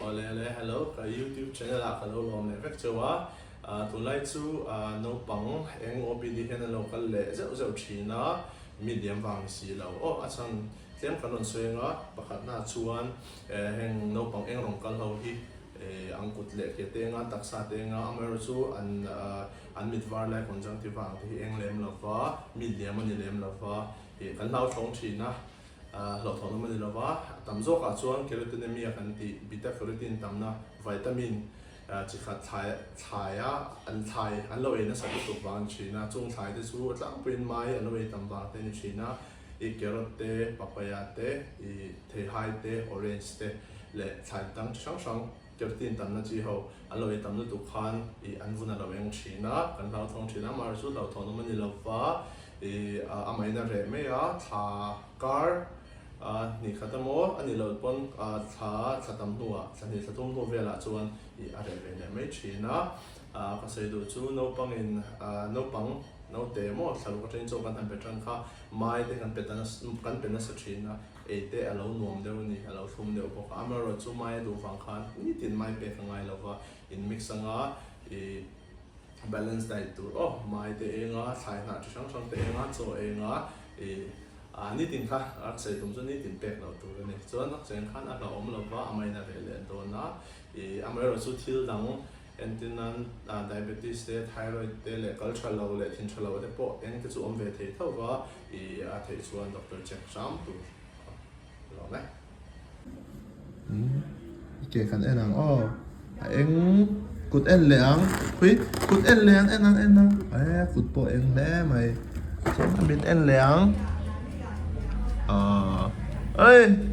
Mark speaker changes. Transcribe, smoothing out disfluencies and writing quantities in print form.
Speaker 1: Awle awle hello ka youtube channel ah ka lo lawm leh vek cheu a tunlai chu naupang eng OPD hian an lo kal leh zeuh zeuh thin a mi diam vang ni si lo aw a chhan tlem kan rawn sawi anga pakhatna chuan heng naupang eng rawn kal ho hi an kut leh ke te enga taksa te enga amaherawh chu an an mit var lai conjunctiva ang te hi eng lem lova mi liam a ni lem lova ih kan hlauthawng thin a hlauhthawn awm a ni lova a tam zawkah chuan carotenoemia kan tih beta carotene tamna vitamin chi khat thlai thlaia an thlai an lo ei nasa lutuk vang a ni thin a chung thlai te chu a tlangpuiin mai an lo ei tam vang te a ni thin a. I carrot te, papaya te, i theihai te, orange te leh thlai dang chi hrang hrang carotene tamna chi ho an lo ei tam lutuk khan i an vun a lo eng thin a, kan hlauthawng thin a, amaherawhchu chu hlauhthawn awm a ni lova i amahin a reh mai a, thla kar hnih khat emaw a nih loh pawn thla thla tam hnuah thla hnih thla thum hnu velah chuan i a reh ve leh mai thin a, ka sawi duh chu naupangin naupang naute emaw thla ruk atangin chaw kan han pe tan kha Mai te kan pe ta nasa kan pe nasa thin a, ei te a lo nuam deuh a ni, a lo thlum deuh bawk a. Amaherawhchu chu mai a duh vang khan nitin mai pek a ngai lo va, in mix anga ih balance diet tur aw, mai te eng a, thlai hnah chi hrang hrang te eng a, chaw eng a, ih ah nitin kha a sawi tum chu nitin pek loh tur a ni. Chuan a cheng khan a hlauhawm lo va, a main a reh leh dawn a, ih amaherawhchu chu thil dang Entir nan diabetes te, thyroid te leh kal tha lo leh thin tha lo te pawh eng te chu awm ve thei tho va, i a theih chuan doctor check hram tur a lo awm e. I ke kan en ang aw, a eng kut en leh ang, khui kut en leh ang en ang en ang, e kut pawh eng hle mai, chuan a mit en leh ang, aaa ei.